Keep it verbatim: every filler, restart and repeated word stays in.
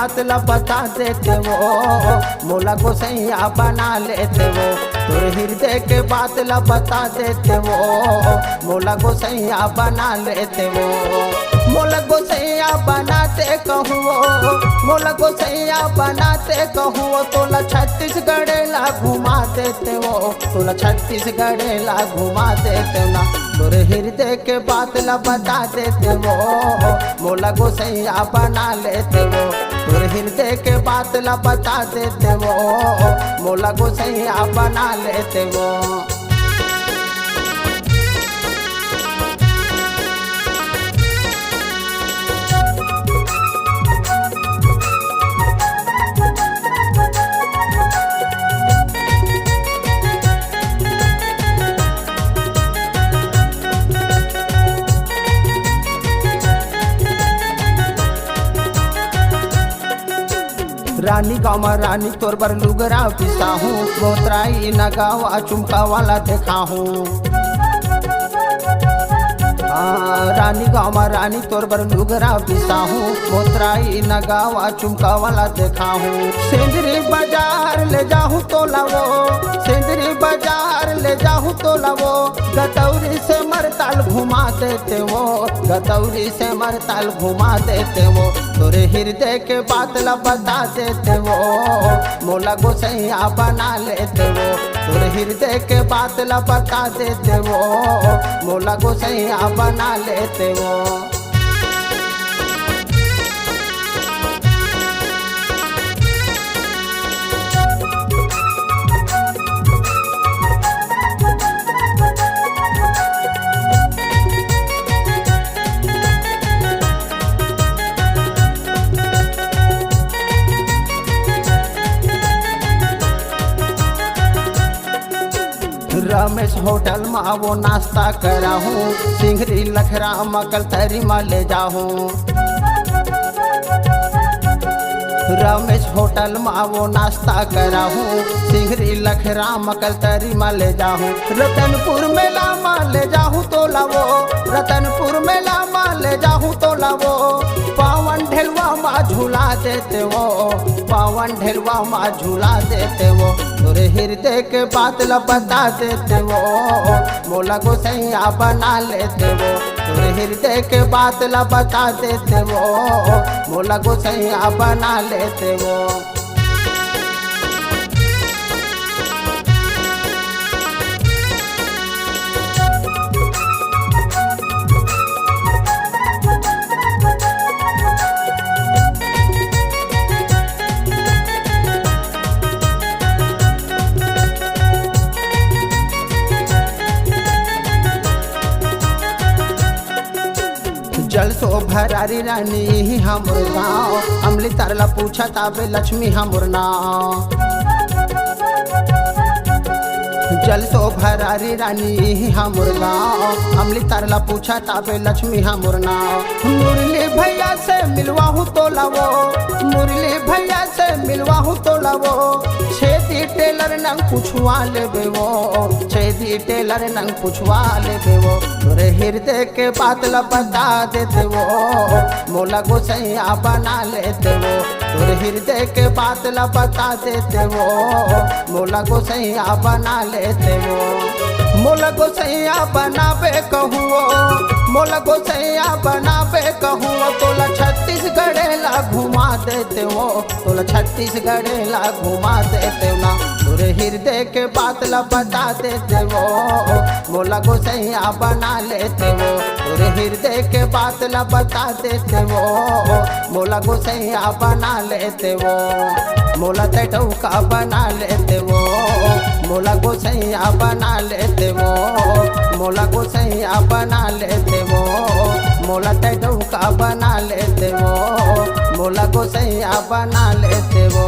बात ला बता देते वो, मोला गोसैया बना लेते वो। तोर हृदय के बात ला बता देते वो, मोला गोसैया बना लेते वो। मोला गोसैया बनाते कहूँ वो, मोला गोसैया बनाते कहूँ वो, तोला छत्तीसगढ़ ला घुमा देते वो, तोला छत्तीसगढ़ ला घुमा देते ना। तोर हृदय के बात ला बता देते वो, मोला गोसैया बना लेते वो। तोर हृदय के बात ला बता देते वो, मोला गोसैया बना लेते वो। रानी गाँव म रानी तोर बर लुगरा बिसाहूँ, मोतराई नगावा चुमका वाला देखाहूँ। हाँ, रानी गाँव म रानी तोर बर लुगरा बिसाहूँ, मोतराई नगावा चुमका वाला देखाहूँ। सेंदरी बाजार ले जाहूँ तोला वो, सेंदरी बाजार ले जाहूँ तोला वो, गतौरी से मरताल घुमा देते वो, गतौरी से मरताल घुमा देते वो। तोरे हृदय के बात ला बता देते वो, मोला गोसैया बना लेते वो। तोरे हृदय के बात ला बता देते वो, मोला गोसैया बना लेते वो। रमेश होटल मा वो नाश्ता कराहूँ, सिंघरी लखराम कलतरी मा ले जाहूँ। रमेश होटल मा वो नाश्ता कराहूँ, सिंघरी लखराम कलतरी मा ले जाहूँ। रतनपुर मेला मा ले जाहूँ तोला वो, रतनपुर मेला मा ले जाहूँ तोला वो, पावन ढेलवा मा झूला देते वो, पावन ढेलवा मा झूला देते वो। तोरे हृदय के बात ला बता देते वो, मोला गोसैया बना लेते वो। तोरे हृदय के बात ला बता देते वो, मोला गोसैया बना लेते वो। जलसो भरारी रानी हमर गाँव, अमली तार ला पूछा ताबे लक्ष्मी हमर नाव। जलसो भरारी रानी हमर गाँव, अमली तार ला पूछा ताबे लक्ष्मी हमर नाव। मुरली भैया से मिलवाहूँ तोला वो, मुरली भैया से मिलवाहूँ तोला वो, छेदी टेलर नंग पूछवा लेबे वो, छेदी टेलर नंग पूछवा लेबे वो। तोरे हृदय के बात ला बता देते वो, मोला गोसैया बना लेते वो। तोरे हृदय के बात ला बता देते वो, मोला गोसैया बना लेते वो। मोला गोसैया बनाबे कहूँ वो, मोला गोसैया बनाबे कहूँ वो, तोला छत्तीसगढ़ ला घुमा देते वो, तोला छत्तीसगढ़ ला घुमा देते ना। तोरे हृदय के बात ला बता देते वो, मोला गोसैया बना लेते वो। तोरे हृदय के बात ला बता देते वो, मोला गोसैया बना लेते वो। मोला तै डौका बना लेते वो, मोला गोसैया बना लेते वो, मोला गोसैया बना लेते वो। मोला तै डौका बना लेते वो, मोला गोसैया बना लेते वो।